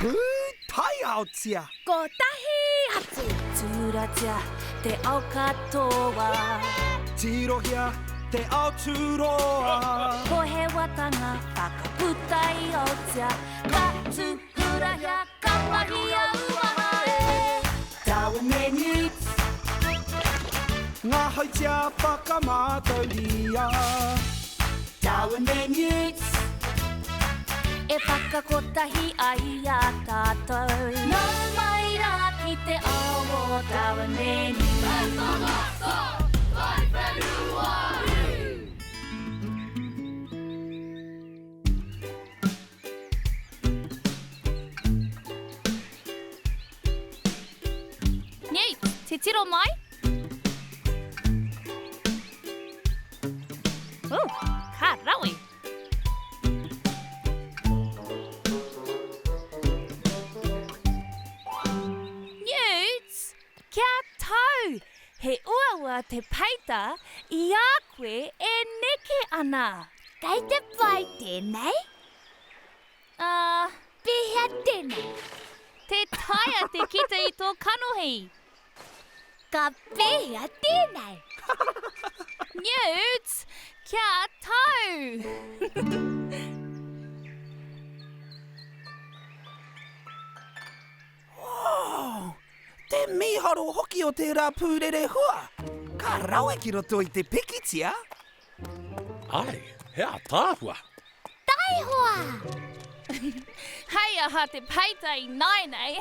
Pūtaiaotia! Kotahi atu! Tūratia te ao katoa. Tirohia te ao tūroa. Pohewatanga whakaputa i Aotea. Ka tūhurahia, ka mahia uaha e. Darwin me Newt. Ngā hautia whakamātauria. Darwin me Newt. E whakakotahi ai i a tātou. Nau mai rā ki te ao o Darwin me Newt. Newt, titiro mai. Ooh, ka rawe. Newt, kia tau! He uaua te peita i a koe e neke ana. Kei te pai tēnei? Ā, pēhea tēnei? Tē taea te kite i tō kanohi. Ka pēhea tēnei? Newt, kia tau! Oh, te mīharo hoki o tērā pūrerehua! Ka rawe ki roto i te pikitia! Āe, he ātaahua! Taihoa! Hei aha te peita ināianei!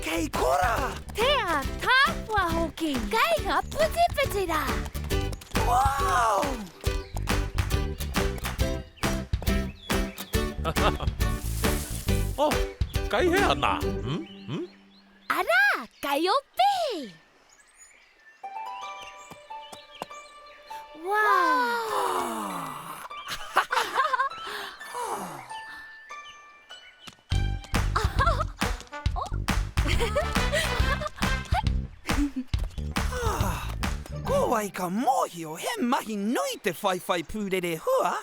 Kei korā! Te ātaahua hoki! Kei ngā putiputi rā! Wow! Oh, kei hea nā? Hmm? Hmm? Arā, kei o Pihi! Ko wai ka mōhio he mahi nui te whaiwhai pūrerehua?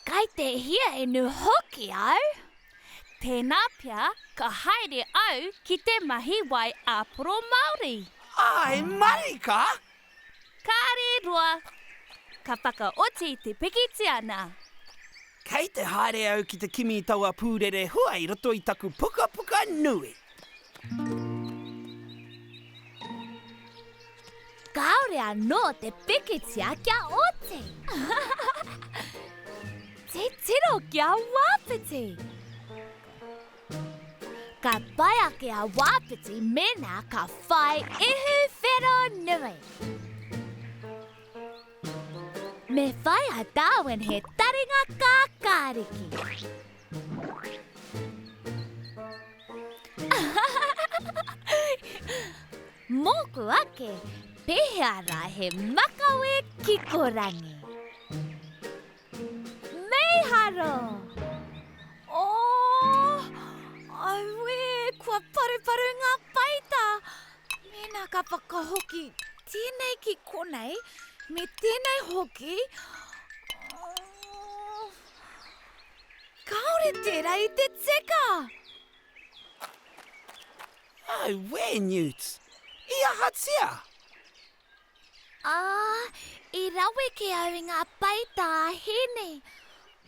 Kai te hia inu hoki au. Tēnā pea ka haere au ki te mahi wai āporo Māori. Āe marika! Kāre roa, ka whakaoti te pikitia nā. Kei te haere au ki te kimi i taua pūrerehua i roto i taku pukapuka nui. Kāore anō te pikitia kia oti. Titiro ki a Wāpiti! Ka pai ake a Wāpiti mēnā ka whai ihu whero nui. Me whai a Darwin he taringa kākāriki. Mōku ake, pēhea rā he makawe kikorangi? Mīharo! Oh, auē, kua paruparu ngā peita! Mēnā ka whakahoki tēnei ki konei, me tēnei hoki... Oh, kāore tērā i te tika! Auē, Newt! I ahatia? Ā, i raweke au i ngā peita a Hēni.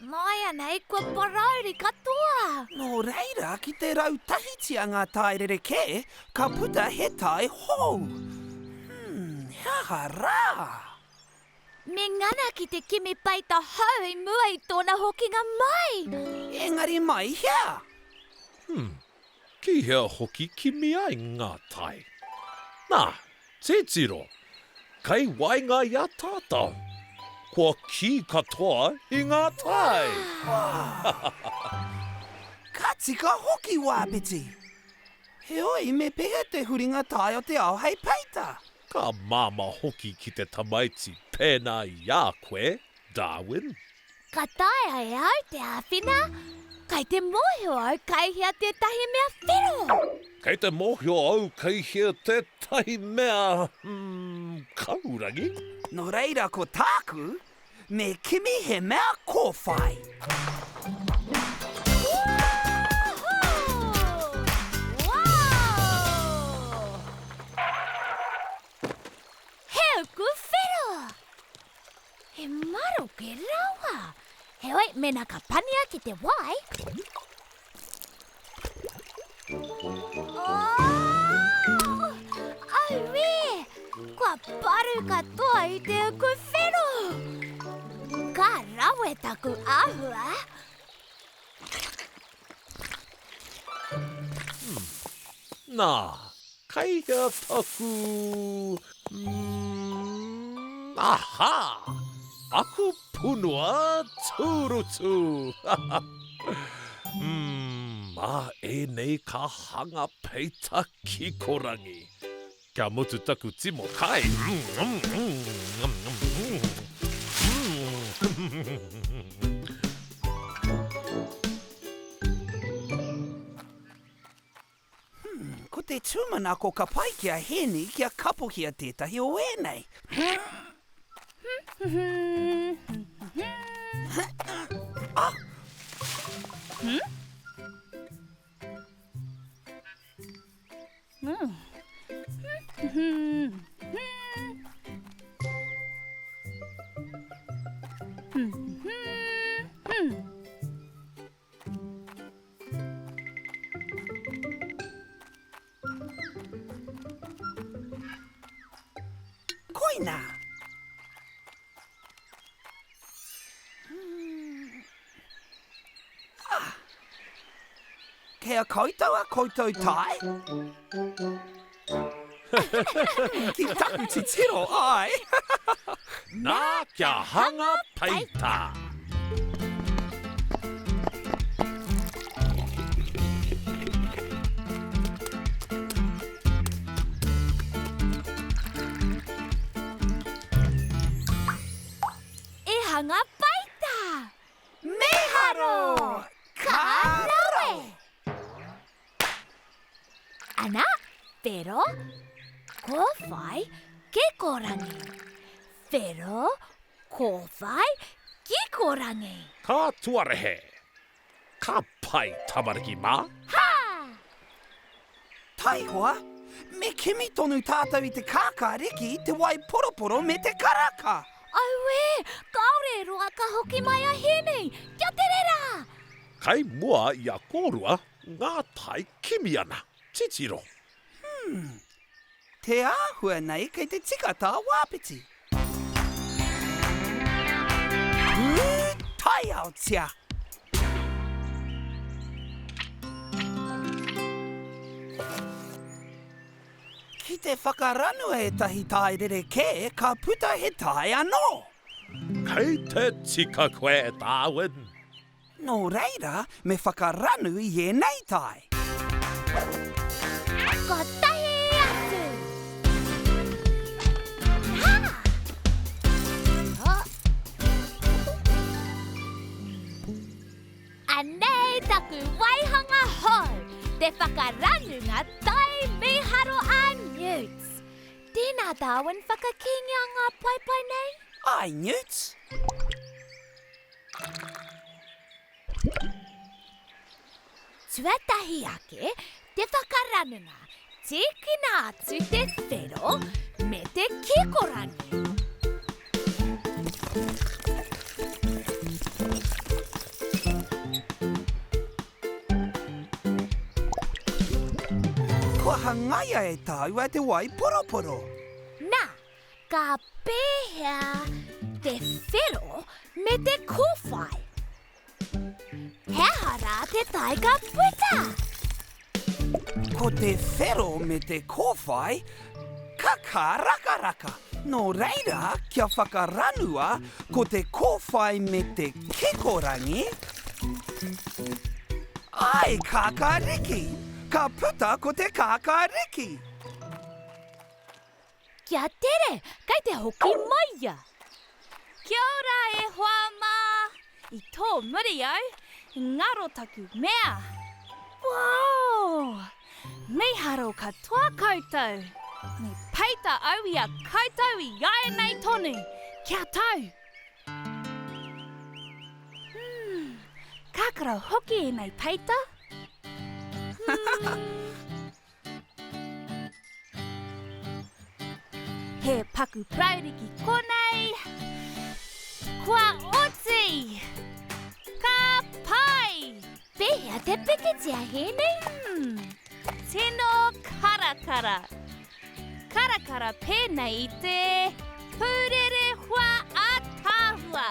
Nāianei kua parauri katoa. Nō reira, ki te rautahitia ngā tae rerekē, ka puta he tae hou. Hmm, he aha rā? Me ngana ki te kimi peita hou i mua i tōna hokinga mai. Engari mai hea? Hmm, ki hea hoki kimi ai ngā tae? Nā, Titiro, kei waenga i a tātou. Kua kī katoa i ngā tae. Ka tika hoki, Wāpiti. Heoi, me pēhea te huringa tae o te ao hei peita? Ka māmā hoki ki te tamaiti pēnā i a koe, Darwin. Ka taea e au te āwhina? Kei te mōhio au kei hea tētahi mea whero. Kei te mōhio au kei hea tētahi mea, hmm, kaurangi. Nō reira ko tāku, me kimi he mea kōwhai. Poke rawa! Heoi, mēnā ka pania ki te wai... Oh! Auē! Kua paru katoa i te uku whero! Ka rawe taku āhua! Nā, kei hea taku... Mm, aha! Aku punua tūrutu! Mm, mā ēnei ka hanga peita kikorangi. Kia mutu taku timo kai. Ko te tūmanako ka pai ki a Hēni kia kapohia tētahi o ēnei. Ah! Koinā! Ah! Kei a koutou a koutou tae? Ki taku titiro, āe! Nā, kia hanga peita! E hanga peita! Mīharo! Ka rawe! Ana, whero, kōwhai, kikorangi. Whero, kōwhai, kikorangi. Ka tuarehe. Ka pai, tamariki mā. Ha! Taihoa, me kimi tonu tātou i te kākāriki, te waiporoporo me te karaka! Auē, kāore e roa ka hoki mai a Hēmi! Kia tere rā! Kai mua i a kōrua ngā tae kimi ana. Titiro. Hmm. Te āhua nei kei te tika tā Wāpiti. Pūtaiaotia! Ki te whakaranua ētahi tae rerekē, ka puta he tae anō. Kei te tika koe, Darwin. Nō reira, me whakaranu i ēnei tae. Kotahi atu! Ha! Oh. Anei taku waihanga hou, te whakaranunga tae mīharo a Newts. Tēnā Darwin whakakīngia ngā paepae nei? Ai, Newts. Tuatahi ake, te whakaranunga, tīkina atu te whero me te kikorangi. Kua hangaia e tāua te wai poroporo. Nā, Ka pēhea te whero me te kōwhai? He aha rā te tae ka puta? Ko te whero me te kōwhai ka kārakaraka. Nō reira, kia whakaranua ko te kōwhai me te kikorangi, ai, kākāriki! Ka puta ko te kākāriki! Kia tere, kei te hoki mai ia. Kia ora e hoa mā! I tō muri au, ngaro taku mea. Whoa! Mīharo katoa koutou! Me peita au i a koutou i āianei tonu! Kia tau! Hmm, kakara hoki ēnei peita. Hmm. He paku parauri ki konei. Kua oti! Ka pai! Pēhea te pikitia, Hēmi? Hmm, tino karakara. Karakara pēnei i te pūrerehua ātaahua.